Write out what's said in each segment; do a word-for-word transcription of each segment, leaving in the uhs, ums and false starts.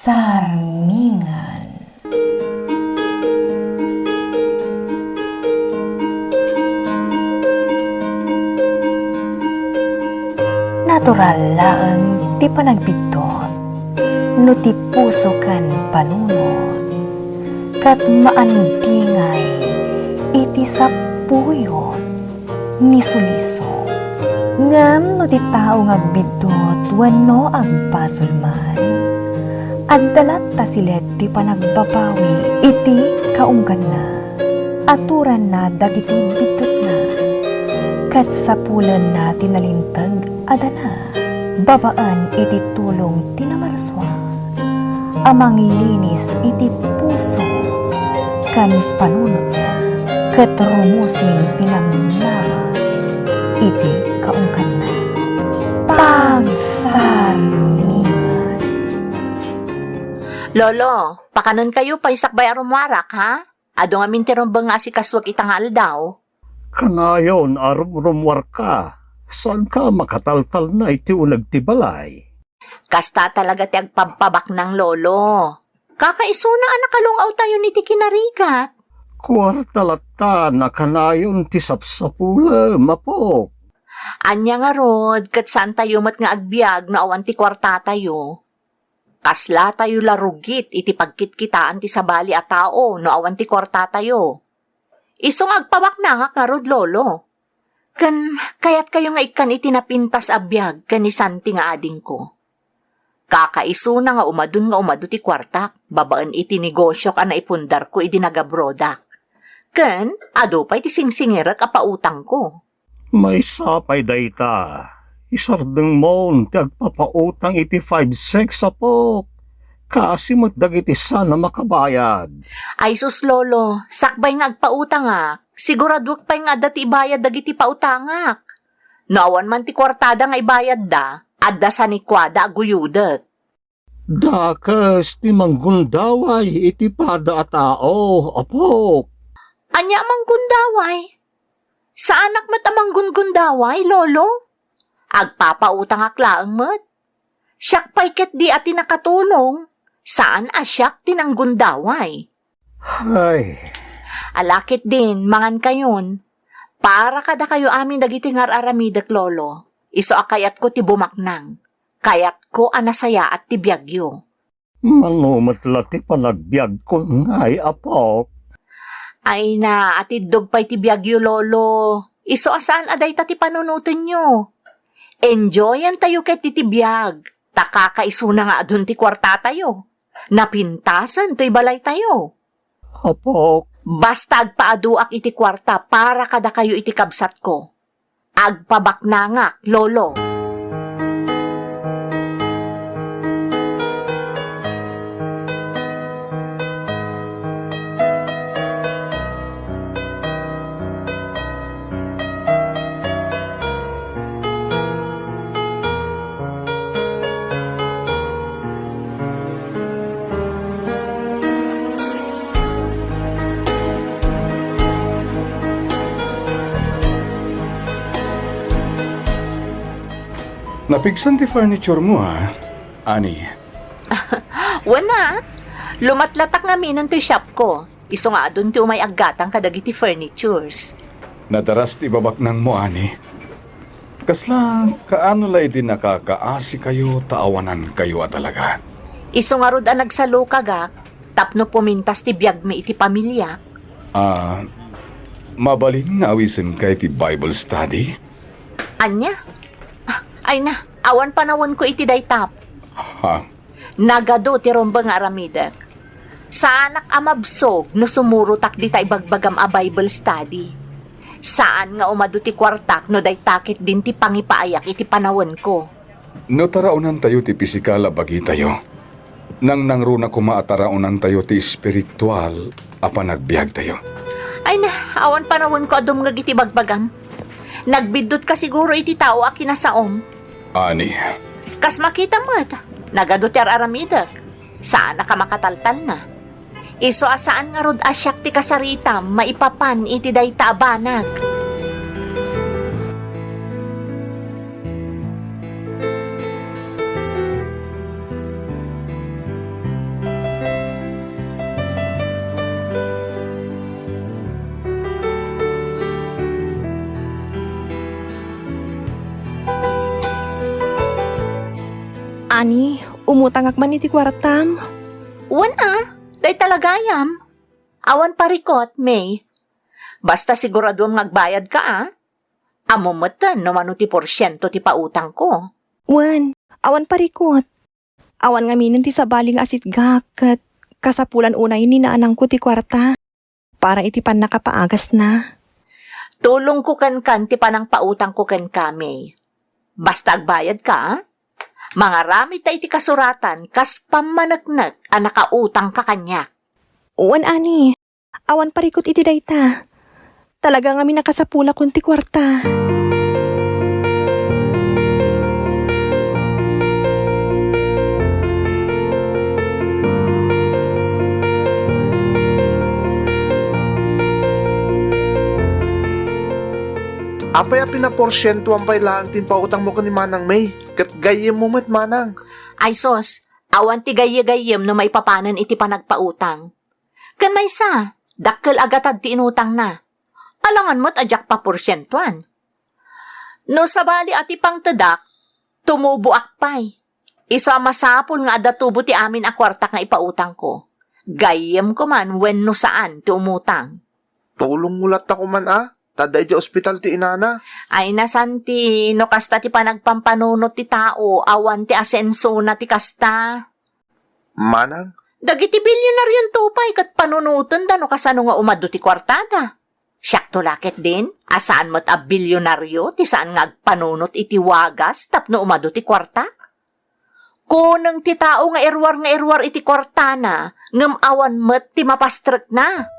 Sarmingan. Natural laeng ti panagbiddut no ti puso ken panunot, ket maandingay iti sapuyot ni suliso. Ngem no ti tao nga agbiddut wenno agbasol man, adda latta silet ti panagbabawi iti kaungganna. Aturanna dagiti biddutna, ket sapulenna ti nalinteg a dana babaen iti tulong ti Namarsua a manglinis iti puso ken panunotna, ket rumusing ti namnama iti kaungganna. Pagsarmingan. Lolo, pakanenkayo pay sakbay a rummuarak, ha? Adu ngamin ti rumbeng nga asikasuek ita nga aldaw. Kanayon a rumrummuarka, saanka a makataltalna iti uneg ti balay. Kasta talaga ti agpabpabaknang, Lolo. Kakaisuna a nakalung-awtayon iti kinarigat. Kuarta latta, nakanayon ti sapsapulem, apok. Ania ngarud, ket saantayo met nga agbiag no awan ti kuartatayo. Kaslatayo la rugit iti pagkitkitaan ti sabali a tao no awan ti kuartatayo. Isu nga agpabaknangak ngarud, Lolo. Ken kayatkayo nga ikkan iti napintas a biag ken ni Santi nga adingko. Kakaisuna nga umadun nga umadu ti kuartak babaen iti negosiok a naipundarko idi nagabrodak. Ken adu pay ti singsingirek a pautangko. Maysa pay dayta, isardengmon ti agpapautang iti five six, apok. Kaasi met dagiti saan a makabayad. Ay sus, Lolo, sakbay nga agpautangak, siguraduek pay nga adda ti ibayad dagiti pautangak. No awan man ti kuartada nga ibayadda, adda sanikuada a guyudek. Dakes ti manggundaway iti pada a tao, apok. Ania a manggundaway? Saanak met a manggungundaway, Lolo. Agpapautangak laeng met. Siak pay ketdi a ti nakatulong, saan a siak ti nanggundaway. Hay. Ala ketdin, mangankayon. Para kadakayo amin dagitoy nga ar-aramidek, Lolo. Isu a kayatko ti bumaknang. Kayatko a nasayaat ti biagyo. Mano met la ti panagbiagkon ngay, apok? Ay na, atiddog pay ti biagyo, Lolo. Isu a saan a dayta ti panunotenyo. Enjoyantayo ket iti biag, ta kakaisuna nga adun ti kuartatayo. Napintasen toy balaytayo. Apok. Basta agpaaduak iti kuarta para kadakayo iti kabsatko. Agpabaknangak, Lolo. Napigsan ti furniture mo, ah, Ani? Wen a, lumatlatak ngaminen toy shopko. Isu nga adun ti umay aggatang kadagiti furnitures. Nadaras ti ibabaknangmo, Ani. Kasla kaano la idi nakakaasikayo ta awanankayo a talaga? Isu ngarud a nagsalukagak tapno pumintas ti biagmi iti pamiliak. Ah, mabalin nga awisenka iti Bible study? Ania? Ah, ay na, awan panawenko iti dayta. Ha? Nagadu ti rumbeng nga aramidek. Saanak a mabsog no sumurotak dita ibagbagam a Bible study. Saan nga umadu ti kuartak no dayta ketdin ti pangipaayak iti panawenko. No taraonantayo ti pisikal a bagitayo, nangnangruna koma a taraonantayo ti espiritual a panagbiagtayo. Ay na, awan panawenko a dumngeg iti bagbagam. Nagbiddutka siguro iti tao a kinasaom. Ani? Kas makita met, nagadu ti ar-aramidek. Saanak a makataltalna. Isu a saan ngarud a siak ti kasaritam maipapan iti dayta a banag. Ani, umutangak man iti kuartam? Wen a, dayta la gayam. Awan parikut, May. Basta siguraduem nga agbayadka a. Ammom metten no mano ti porsiento ti pautangko. Wen, awan parikut. Awan ngaminen ti sabali nga asitgak ket kasapulan unay ni naanangko ti kuarta para iti pannakapaagasna. Tulongko kenka ti panangpautangko kenka, May. Basta agbayadka, a? Mangaramidta iti kasuratan kas pammaneknek a nakautangka kaniak. Wen, ani, awan parikut iti dayta. Talaga ngamin a kasapulakon ti kuarta. Apay a pinaporsientoan pay laeng ti pautangmo ken ni Manang May? Ket gayyemmo met, Manang. Ay sus, awan ti gayye-gayyem no maipapanen iti panagpautang. Ken maysa, dakkel a gatad ti inutangna. Alangan met a diak paporsientoan. No sabali a ti pangtedak, tumuboak pay. Isu a masapul nga adda tubo ti amin a kuartak nga ipautangko. Gayyemko man wenno saan ti umutang. Tulongmo latta koma a, ta adda idiay ospital ti inana. Ay na, Santi, no kasta ti panagpampanunot ti tao, awan ti asensona ti kasta. Manang? Dagiti bilyonarionto pay ket panunotenda no kasano nga umadu ti kuartada. Siakto la ketdin, a saan met a bilyonario ti saan nga agpanunot iti wagas tapno umadu ti kuarta. Kuneng ti tao nga iruar nga iruar iti kuartana, ngem awan met ti mapastrekna.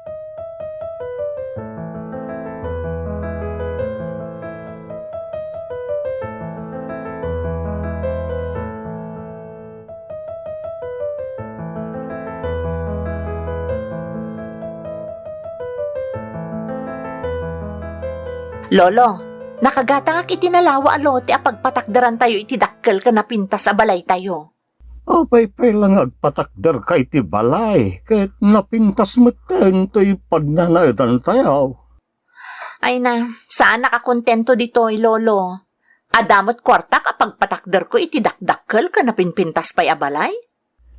Lolo, nakagatangak iti nalawa a lote a pagpatakderantayo iti dakkel ken napintas a balaytayo. Apay pay la nga agpatakderka iti balay ket napintas metten toy pagnanaedantayo? Ay na, saanak a kontento ditoy, Lolo. Adda met kuartak a pagpatakderko iti dakdakkel ken napinpintas pay a balay.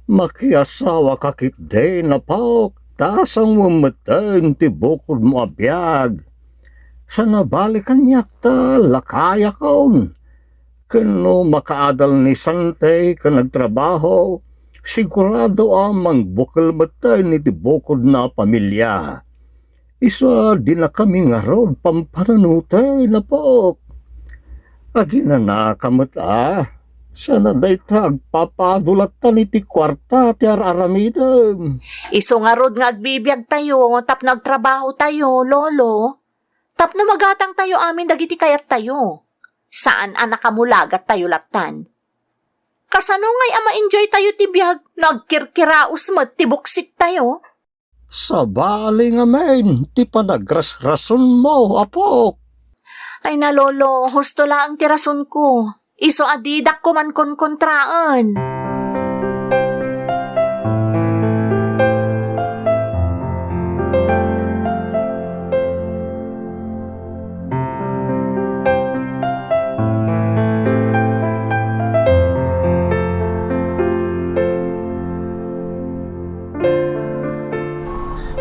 Makiasawaka ketdin, apok, ta sangom metten ti bukodmo a biag. Saan a bali kaniak ta lakayakon. Ken no makaadal ni Sante ken agtrabaho, sigurado a mangbukel metten iti bukodna a pamilia. Isu a dinakami ngarud pampanunoten, apok. Aginanaka met a, saan a dayta agpapaadulattan iti kuarta ti ar-aramidem. Isu ngarud nga agbibiagtayo tapno agtrabahotayo, Lolo. Tapno magatangtayo amin dagiti kayattayo. Saan a nakamulagattayo lattan. Kasano ngay a ma-enjoytayo ti biag no agkirkiraos met ti buksittayo? Sabali ngamin ti panagrasrasonmo, apok. Ay na, Lolo, husto laeng ti rasonko. Isu a didak koman konkontraen.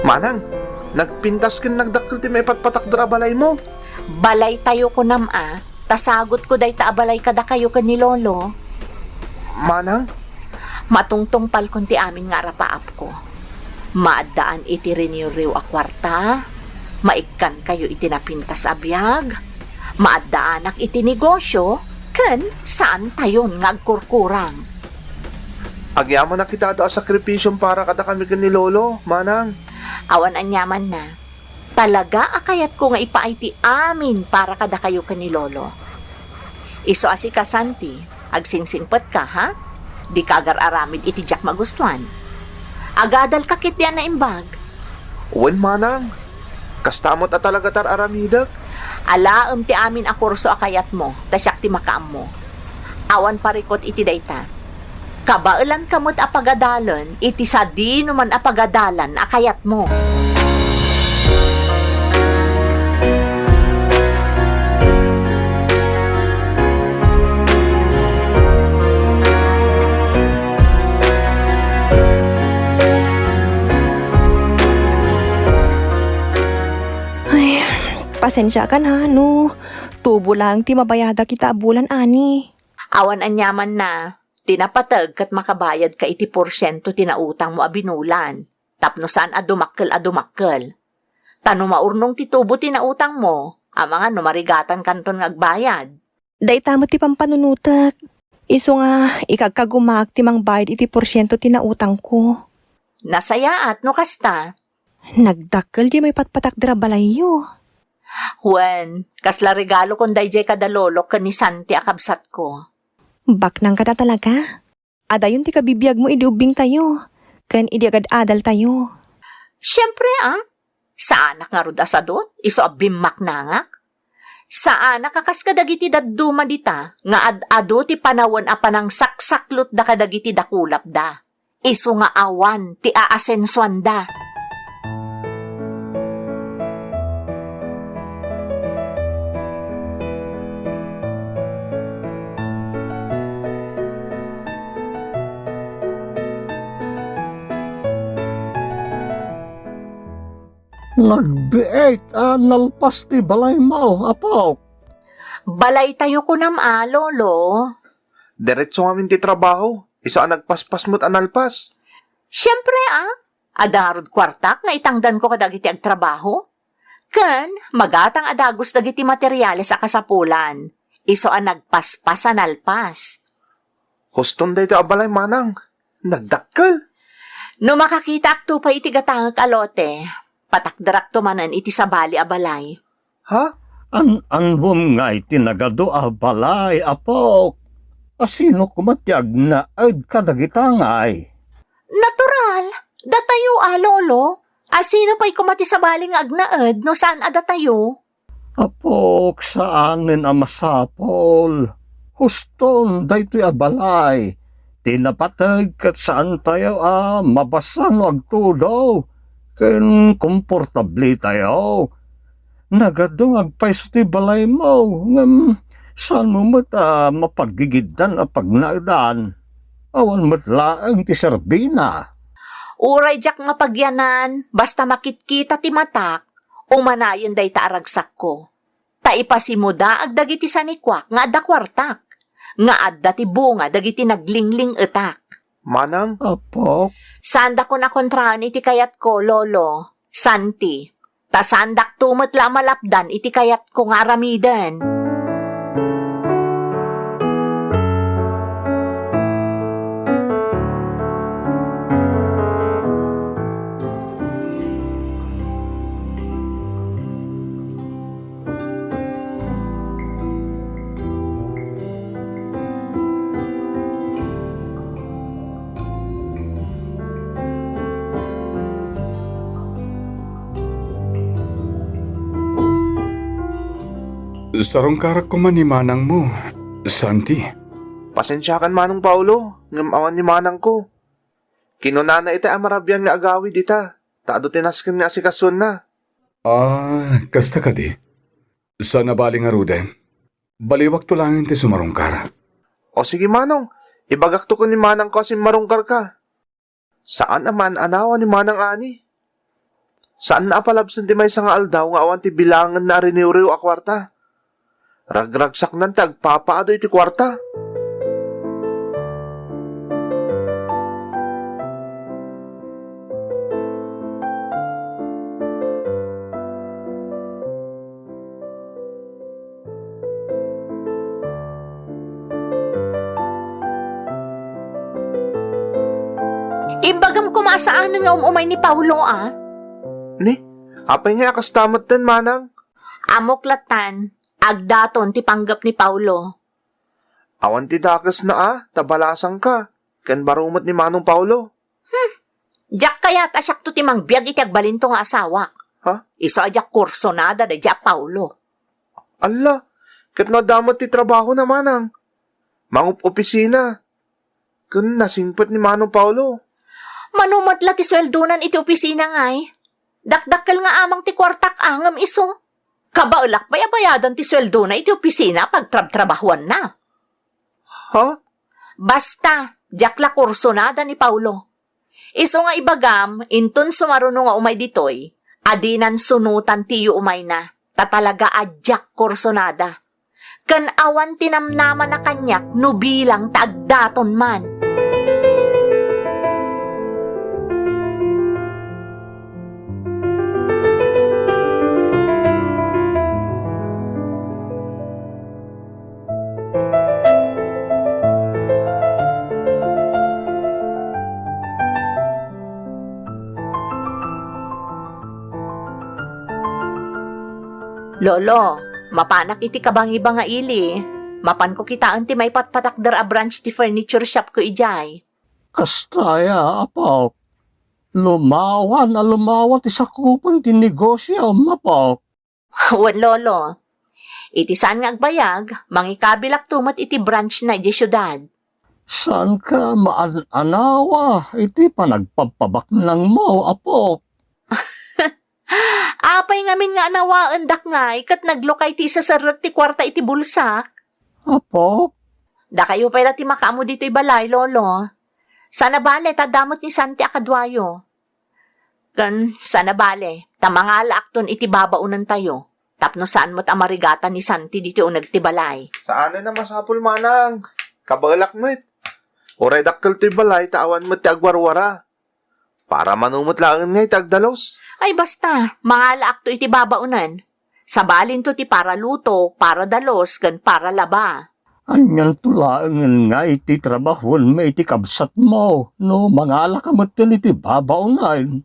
Manang, nagpintas ken nagdakkel ti maipatpatakder a balaymo. Balaytayo kunam a, ta sagutko dayta a balay kadakayo ken ni Lolo. Manang? Matungtungpalkon ti amin nga arapaapko. Maaddaan iti riniwriw a kuarta, maikkankayo iti napintas a biag, maaddaanak iti negosio, ken saantayon nga agkurkurang. Agyamanak ita a sakripisio para kadakami ken ni Lolo, Manang. Awan aniamanna. Talaga a kayatko nga ipaay ti amin para kadakayo ken ni Lolo. Isu a sika, Santi, agsingsingpetka, ha? Dika agar-aramid iti diak magustuan. Agadalka ketdi a naimbag. Wen, Manang. Kasta met a talaga ti ar-aramidek. Alaem ti amin a kurso a kayatmo, ta siak ti makaammo. Awan parikut iti dayta. Kabaelanka met a pagadalen iti sadinoman a pagadalan a kayatmo. Sensiakan ha, no tubo laeng ti mabayadak ita a bulan, ani. Awan aniamanna, ti napateg ket makabayadka iti porsiento ti nautangmo a binulan, tapno saan a dumakkel a dumakkel. Ta no maurnong ti tubo ti nautangmo, amangan no marigatankanton nga agbayad. Dayta met ti pampanunotek. Isu nga, ikagkagumaak ti mangbayad iti porsiento ti nautangko. Nasayaat no kasta. Nagdakkel diay maipatpatakder a balayyo. Wen, kasla regalokon daydiay kada lolok ken ni Santi a kabsatko. Baknang kada talaga? Adayon ti kabibiagmo idi ubbingtayo, ken idi agad-adaltayo. Siempre, a. Saanak ngarud a sadut, isu a bimmaknangak. Saanak a kas kadagiti dadduma dita nga ad-adu ti panawen a panangsaksaklutda kadagiti dakulapda. Isu nga awan ti aasensuanda. Nagbiit a nalpas ti balaymo, apok. Balaytayo kunam a, Lolo. Diretso ngamin ti trabaho, isu a nagpaspas met a nalpas. Siempre, a. Adda ngarud kuartak nga itangdanko kadagiti agtrabaho. Ken, magatang a dagus dagiti materiales a kasapulan, isu a nagpaspas a nalpas. Huston daytoy a balay, manang. Nagdakkel. No makakitaakto pay iti gatangek a lote, patakderakto manen iti sabali a balay. Ha? An-anwem ngay ti nagadu a balay, apok. Asino koma ti agnaed kadagita ngay? Natural, datayo a, Lolo. Asino pay koma ti sabali nga agnaed no saan a datayo? Apok, saanen a masapul. Huston daytoy a balay. Ti napateg ket saantayo a mabasa no agtudo. Ken komportabletayo. Nagadu nga agpayso ti balaymo, ngem saanmo met a mapaggigiddan a pagnaedan. Awan met laeng ti serbina. Uray diak mapagyanan, basta makitkita ti matak, umanayen dayta a ragsakko. Ta ipasimudaag dagiti sanikuak nga adda kuartak, nga adda ti bunga dagiti naglingling-etak. Manang? Apok? Saandakon a kontraen iti kayatko, Lolo, Santi. Ta saandakto met la a malapdan iti kayatko nga aramiden. Sarungkarak koma ni manangmo, Santi. Pasensiakan, Manong Paolo, ngem awan ni manangko. Kinunana ita a marabian nga agawid ita, ta adu ti nasken nga asikasuenna. Ah, kasta kadi? Saan a bali ngaruden. Baliwakto laengen ti sumarungkar. O sige, Manong, ibagakto ken ni manangko a simmarungkarka. Saan a maan-anawa ni Manang Ani. Saanna a palabsen ti maysa nga aldaw nga awan ti bilangenna a riniwriw a kuarta. Ragragsaknan ti agpapaadu iti kuarta. Imbagam koma a saanen nga um-umay ni Paolo, a. Ni, apay nga a kasta metten, manang? Ammok lattan, agdaton ti panggep ni Paolo. Awan ti dakesna a, ta balasangka, ken baro met ni Manong Paolo. Hmm. Diak kayat a siakto ti mangbiag iti agbalinto nga asawak. Ha? Isu a diak kursonada daydiay a Paolo. Alla, ket no adda met ti trabahona, manang? Mangup-opisina. Ken nasingpet ni Manong Paolo. Mano met la ti sueldonan iti opisina ngay? Dakdakkel nga amang ti kuartak a ngem isu. Kabaelak pay a bayadan ti sueldona iti opisina a pagtrabtrabahuanna. Ha? Basta, diak la kursonada ni Paolo. Isu nga ibagam, inton sumaruno nga umay ditoy, adinan sunotan ti iyuumayna. ta talaga a diak kursunada. Ken awan ti namnamana kaniak no bilang ta agdaton man. Lolo, mapanak iti kabangibang nga ili. Mapanko kitaen ti maipatpatakder a branch ti furniture shopko idiay. Kasta aya, apok. Lumawan a lumawa ti sakupen ti negosiom, apok. Wen, Lolo. Iti saan nga agbayag, mangikabilakto met iti branchna idiay siudad. Saanka maan-anawa iti panagpabpabaknangmo, apok? Apay ngamin nga anawaendak ngay ket naglukay ti isaserrek ti kuarta iti bulsak? Apok? Dakayo pay la ti makaammo ditoy balay, Lolo. Saan a bale ta adda met ni Santi a kaduayo. Ken saan a bale, ta mangalaakton iti babaonentayo, tapno saan met a marigatan ni Santi ditoy uneg ti balay. Saanen a masapul, manang. Kabaelak met. Uray dakkel toy balay ta awan met ti agwarwara. Para mano met laengen nga iti agdalus. Ay basta, mangalaakto iti babaonen. Sabalinto ti para luto, para dalus, ken para laba. Anianto laengen nga iti trabahuenmi iti kabsatmo no mangalaka metten iti babaonen?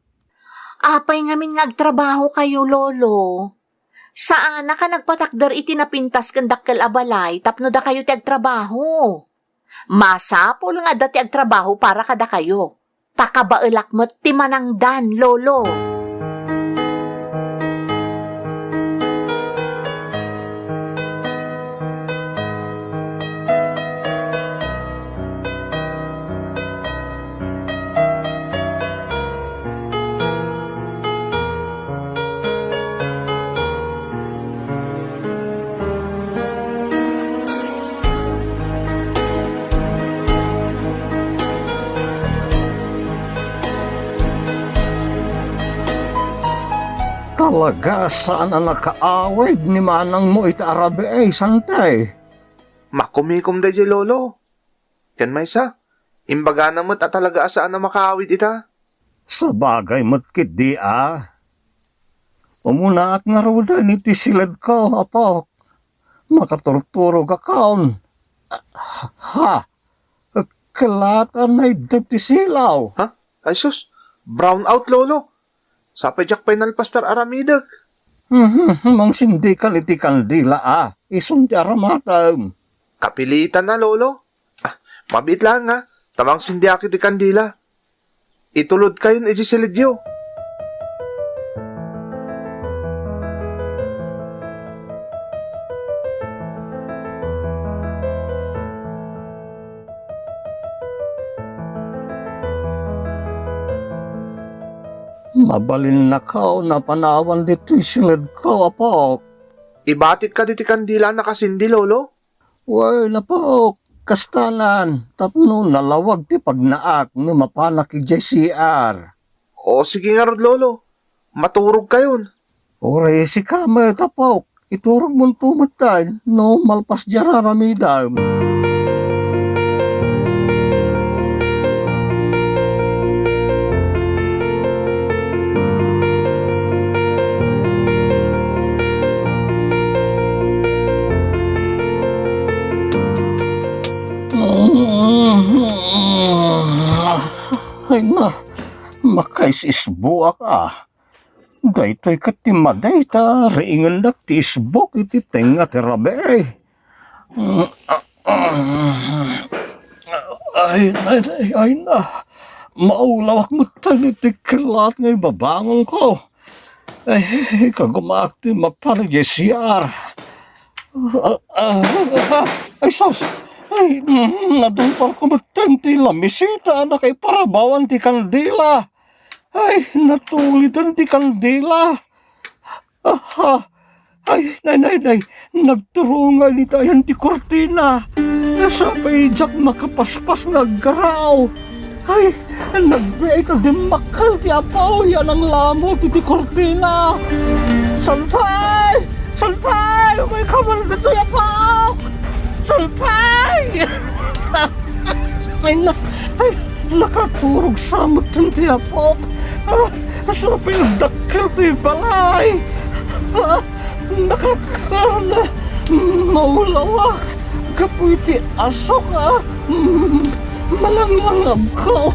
Apay ngamin nga agtrabahokayo, Lolo? Saanak a nagpatakder iti napintas ken dakkel a balay tapno dakayo ti agtrabaho. Masapul nga adda ti agtrabaho para kadakayo. Ta kabaelak met ti manangdan, Lolo. Talaga saan a nakaawid ni manangmo ita a rabii, Santi. Makumikom daydiay, Lolo. Ken maysa, imbagana met a talaga a saan a makaawid ita. Sabagay met ketdi a. Umunaak ngaruden iti siledko, apok. Makaturturogakon. Ha? Kellat a naiddep ti silaw. Ha? Ay sus, brown out, Lolo. Sapay diak pay nalpas ti ar-aramidek. Mhm, mangsindikan iti kandila a, isun ti aramatem. Kapilitan a, Lolo. Ah, mabiit laeng a, ta mangsindiak iti kandila. Itulodkayon iti siledyo. Mabalinnakaw a panawan ditoy siledko, apok. Ibatikka ditoy kandila a nakasindi, Lolo? Wen, apok, kastanan, tapno nalawag ti pagnaak no mapanak idiay C R. O, sige ngarud, Lolo. Maturogkayon. Uray sika met, apok. Iturogmonto metten no malpas diay ar-aramidem. Ay na, makaisisbuak a. Daytoy ket ti madi ta riingendak ti isbuk iti tengnga ti rabii. Ay, ay, ay, ay na. Maulawak metten iti kellat nga ibabangonko. Ay, kagumaak ti mapan idiay C R. Ah, ah, ah, ay, sus! Ay, mm, nadungparko metten ti lamisita a nakaiparabawan ti kandila. Ay, natuliden ti kandila. Aha! Ay, nay, nay, nay, nagturungan iti ayan ti kurtina. Sapay diak makapaspas nga aggaraw. Ay, nagbiit a dimmakkel ti apaw ya nanglamok iti kurtina. Santay! Sultay! Umayka man ditoy, apok! Sultay! Ay, na, ay, nakaturog sa met ti apok. Ah, sa pinagdakkel ti balay. Ah, nakakana, maulawak. Gapu iti asok, ah, mm, malanglangabko.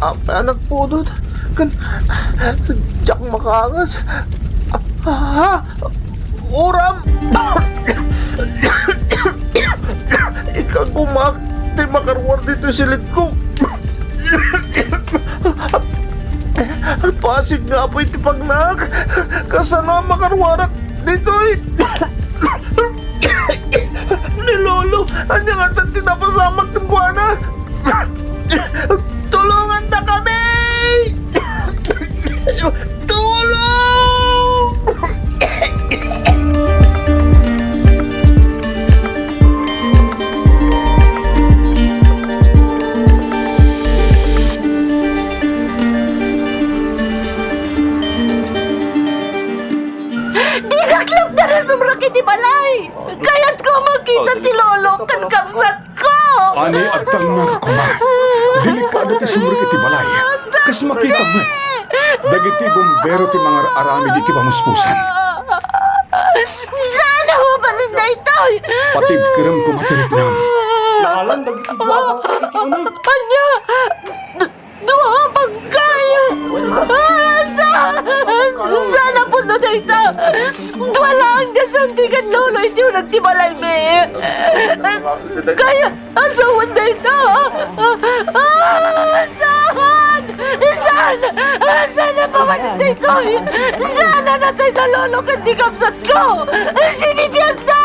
Ah, ah, nagpudot. Kan, diak makaangas. Ah, ah, uram! Ika kumak ti makaruar ditoy silidko. Pasig nga apoy ti pagnak. Kasano a makaruarak ditoy? Ni Lolo, ania ngatan ti napasamak kenkuana? Tulongandakami! Tulong! Dika lapdan a sumrek iti balay! Kayatko a makita ti lolo ken kabsatko! Ani, agtalna ka koma. Delikado ti sumrek iti balay. Kas makita met, dagiti bumbero ti mangar-aramid iti pamuspusan. Saan a mabalin daytoy? Patibkerem koma ti riknam. Naalan dagiti dua a bangkay iti uneg. Ania? Dua a bangkay! Ah, sa-, saan a pudno dayta? Dua laeng a santi ken lolo iti uneg ti balaymi. Kayat a sawen dayta. Ah, saan? Saan? Saan a mabalin daytoy? Saan a natay da lolo ken ti kabsatko? Sibibiagda!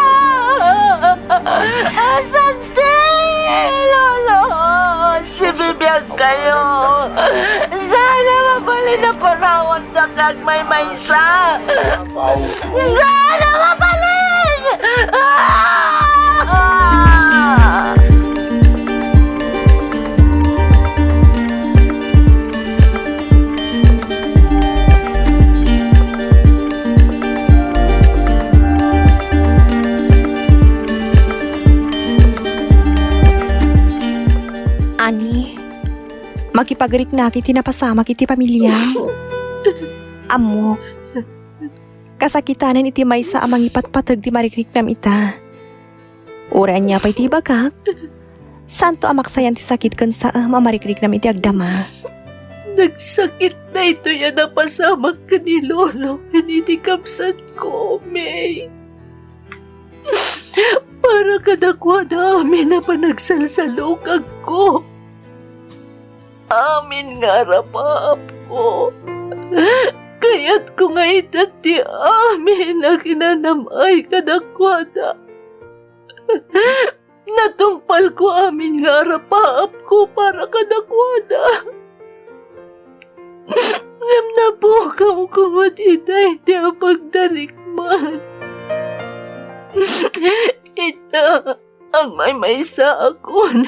Ah, saan Ti lolo, sibibiag kayo. Saan a mabalin a panawandak nga agmaymaysa. Saan a mabalin! Ah! Ani, makipagriknak iti napasamak iti pamiliam. Ammok, kasakitanen iti maysa a mangipatpateg ti marikriknam ita. Uray ania pay ti ibagak, saanto a maksayan ti sakit ken saem a marikriknam iti agdama. Nagsakit daytoy a napasamak ken ni Lolo ken iti kabsatko, May. Para kadakuada amin a panagsalsalukagko. Amin nga arapaapko. Kayatko nga ita ti amin a kinanam-ay kadakuada. Natungpalko amin nga arapaapko para kadakuada. Ngem napukawko met iti dayta a pagdarikman. Ita, agmaymaysakon.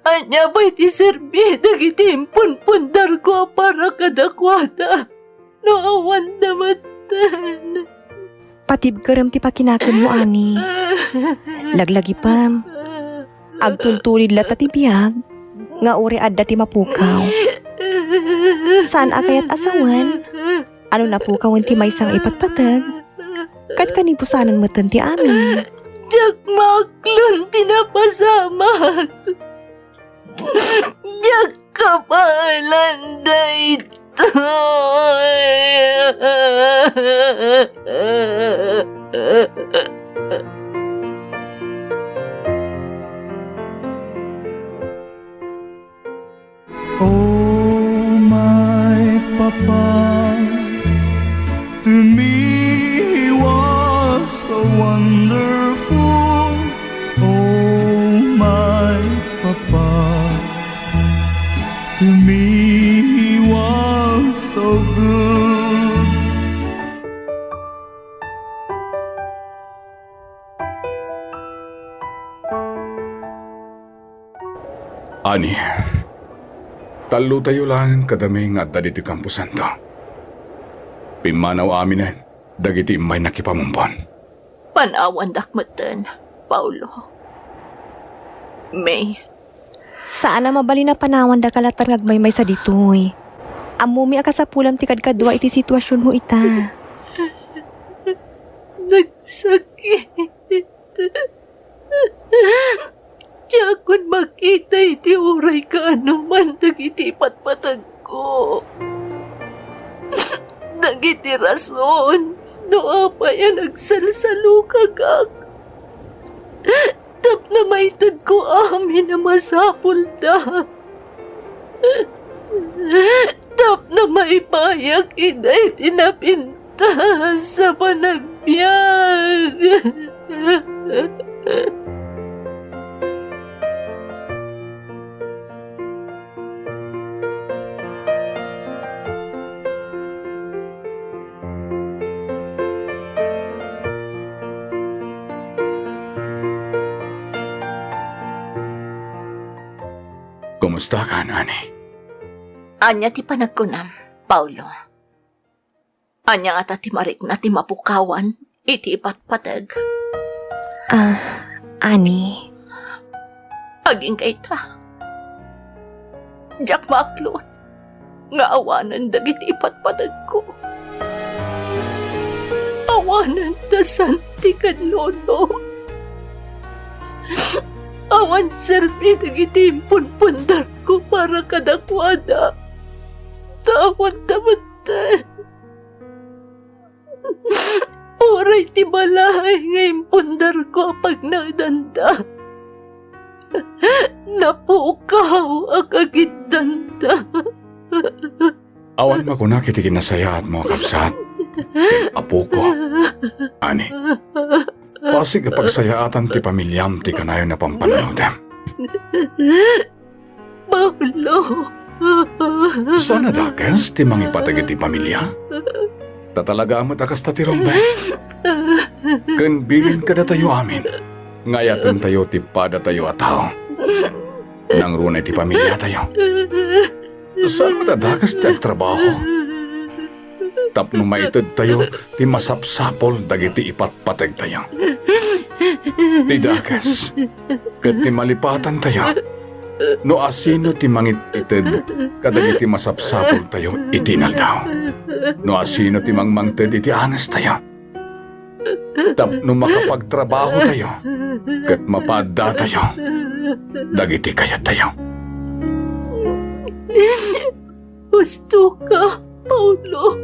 Ania pay ti serbi dagiti impunpundarko a para kadakuada no awanda metten? Patibkerem ti pakinakenmo, Ani. Laglagipem, agtultulid latta ti biag nga uray adda ti mapukaw. Saan a kayat a sawen a no napukawen ti maysa nga ipatpateg, ket kanibusanan metten ti amin. Diak maaklon ti napasamak. Diak kabaelan daytoy. Oh, my papa, to me he was so wonderful. Oh, Me was so good. Ani, tallotayo laeng kadami nga adda ditoy kamposanto. Pimmanaw aminen dagiti immaynak ipamumbon. Panawandak metten, Paulo. May. Saan a mabalin a panawandaka latta nga agmaymaysa ditoy. Ammomi a kasapulam ti kadkadua iti situasionmo ita. Nagsakit. Diakon makita iti uray kaanoman dagiti patpatagko. Dagiti rason no apay a nagsalsalukagak tapno maitedko amin a masapulda. Tapno maipayak ida iti napintas a panagbiag. Kumusta ka, Ani? Ania ti panagkunam, Paulo? Ania ngata ti marikna ti mapukawan iti ipatpateg? Ah, Ani. Agingga ita. Diak maaklon nga awanen dagiti ipatpategko. Awanen da Santi ken Lolo. Awan serbi dagiti impunpundarko para kadakuada. Ta awan da metten. Uray ti balay nga impundarko a pagnaedanda, napukaw a kagiddanda. Awan makunak iti kinasayaatmo a kabsat, ken apoko. Ani, pasig a pagsayaatan ti pamiliam ti kanayon a pampananutem. Pablo. Saan a dakes ti mangipateg iti pamilia? Ta talaga met a kasta ti rumbeng. Ken bilin kadatayo amin nga ayatentayo ti padatayo a tao. Nangruna iti pamiliatayo. Saan met a dakes ti agtrabaho tapno maitedtayo ti masapsapul dagiti ipatpategtayo. Ti dakes ket ti malipatantayo no asino ti mangited kadagiti masapsapultayo iti inaldaw, no asino ti mangmangted iti angestayo. Tapno makapagtrabahotayo ket mapaaddatayo dagiti kayattayo. Husto ka, Paulo.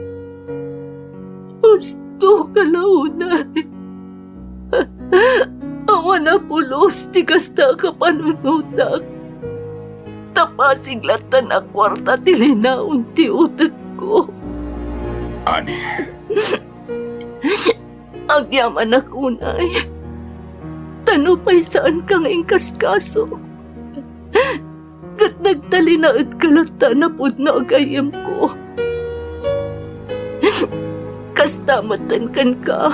Husto ka la unay. Awan a pulos ti kasta a kapanunotak. Ta pasig lattan a kuarta ti linaon ti utekko. Ani? Agyamanak unay. Ta nupay saanka nga inkaskaso, ket nagtalinaedka latta a pudno a gayyemko. Kasta metten kenka,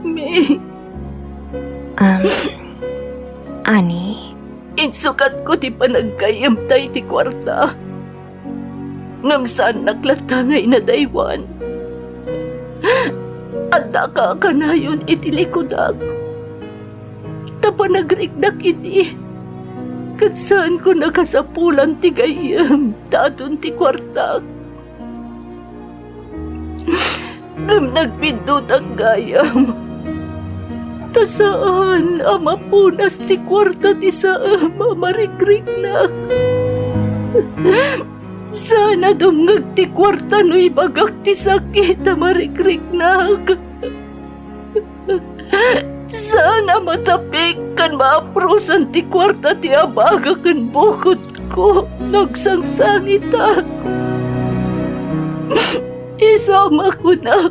May. Um, Ani? Insukatko ti panaggayyemta iti kuarta. Ngem saannak latta nga inadaywan. Addaka a kanayon iti likudak. Ta panagriknak idi, ket saanko a kasapulan ti gayyem ta adun ti kuartak. Ngem nagpiddotak gayam, ta saan a mapunas ti kuarta ti saem a marikriknak. Saan a dumngeg ti kuarta no ibagak ti sakit a marikriknak. Saan a matapik ken maaprosan ti kuarta ti abaga ken bukodko no agsangsangitak. Isu a makunak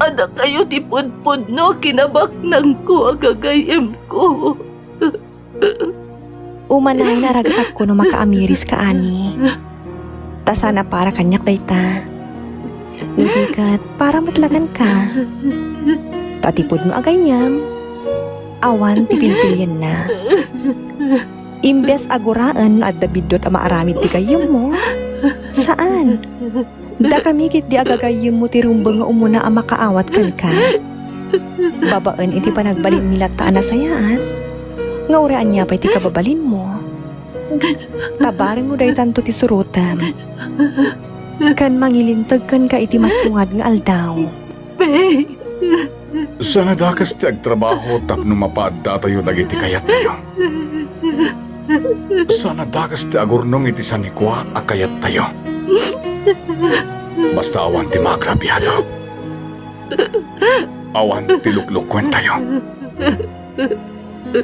a dakayo ti pudpudno a kinabaknangko a gagayyemko. Umanay nga aragsakko no makaamiris ka, ani. Ta saan a para kaniak dayta. No di ket, para met la kenka. Ta ti pudno a gayyem, awan ti pilpilienna. Imbes a guraen no adda biddut a maaramid ti gayyemmo, saan. Dakami ketdi a gagayyemmo ti rumbeng nga umuna a makaawat kenka. Babaen iti panagbalinmi latta a nasayaat, nga uray ania pay ti kababalinmo. Ta bareng no daytanto ti surotem, ken mangilinteg kenka iti masungad nga aldaw. Saan a dakes ti agtrabaho tapno mapaaddatayo dagiti kayattayo. Saan a dakes ti agurnong iti sanikua a kayattayo. Basta awan ti maagrabiado. Awan ti luklukuentayo.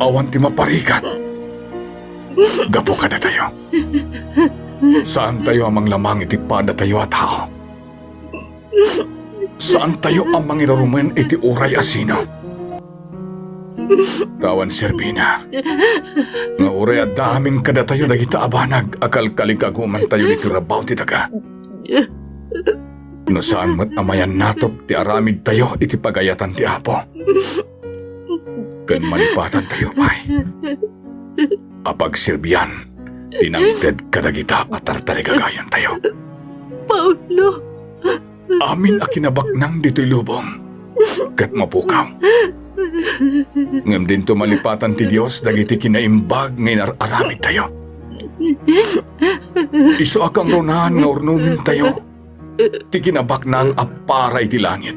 Awan ti maparigat gapu kadatayo. Saantayo a manglamang iti padatayo a tao. Saantayo a mangirurumen iti uray a sino. Ta awan serbina nga uray adda amin kadatayo dagita a banag a kalkalikagumantayo iti rabaw ti daga. No saan met a mayannatok ti aramidtayo iti pagayatan ti Apo. Ken malipatantayo pay a pagserbian ti nangted kadagita a tartarigagayantayo. Paulo. Amin a kinabaknang ditoy lubong ket mapukaw. Ngem dinto malipatan ti Dios dagiti kinaimbag nga inar-aramidtayo. Isu a kangrunaan nga urnongentayo ti kinabaknang a para iti langit,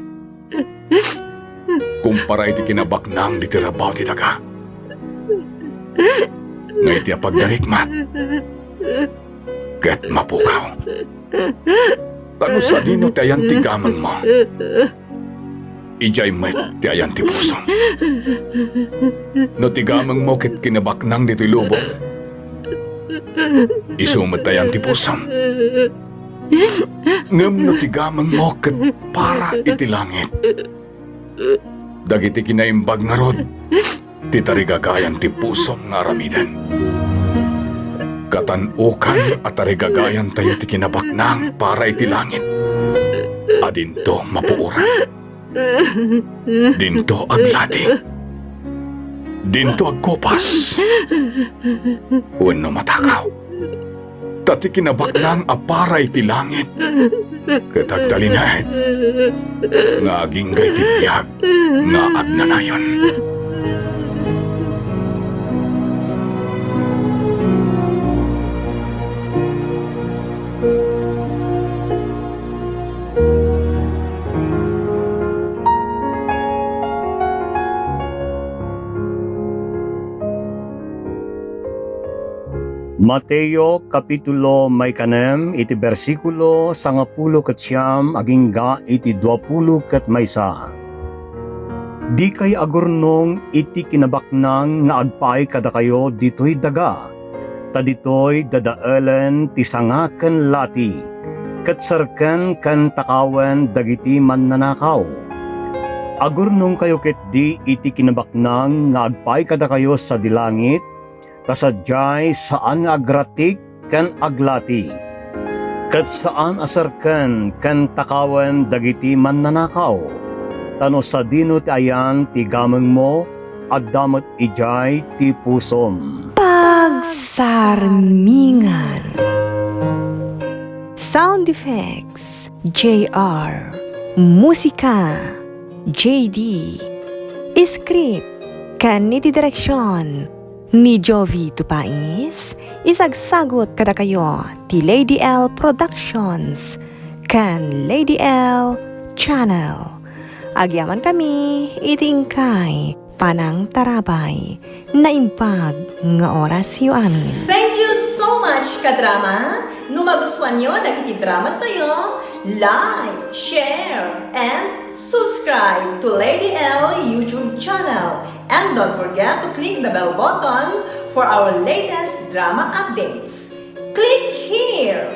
kumpara iti kinabaknang ditoy rabaw ti daga. Nga iti apagdarikmat ket mapukaw. Ta no sadino ti ayan ti gamengmo, idiay met ti ayan ti pusom. No ti gamengmo ket kinabaknang ditoy lubong, isu met ti ayan ti pusom. Ngem no ti gamengmo ket para iti langit, dagiti kinaimbag ngarud ti tarigagayan ti pusom nga aramiden. Katan-okan a tarigagayantayo ti kinabaknang para iti langit a dinto mapuoran. Dinto aglati. Dinto agkupas. Wenno matakaw. Ta ti kinabaknang a para iti langit ket agtalinaed nga agingga iti biag nga agnanayon. Mateo, kapitulo maikanem, iti bersikulo sangapulo ket siam agingga iti duapulo ket maysa. Dikay agurnong iti kinabaknang nga agpaay kadakayo ditoy daga, ta ditoy dadaelen ti sanga ken lati, ket serken ken takawen dagiti mannanakaw. Agurnongkayo ketdi iti kinabaknang nga agpaay kadakayo sadi langit, ta sadiay saan nga agrattik ken aglati, ket saan a serken ken takawen dagiti mannanakaw. Ta no sadino ti ayan ti gamengmo, adda met idiay ti pusom. Pagsarmingan. Sound effects, J R. Musika, J D. Script ken iti direksyon ni Jovi Tupais, isagsagut kadakayo ti Lady L Productions ken Lady L Channel. Agyamankami iti inkay panangtarabay. Naimbag nga orasyo amin. Thank you so much, kadrama! No magustuanyo dagiti dramas tayo, like, share, and subscribe to Lady L YouTube channel. And don't forget to click the bell button for our latest drama updates. Click here!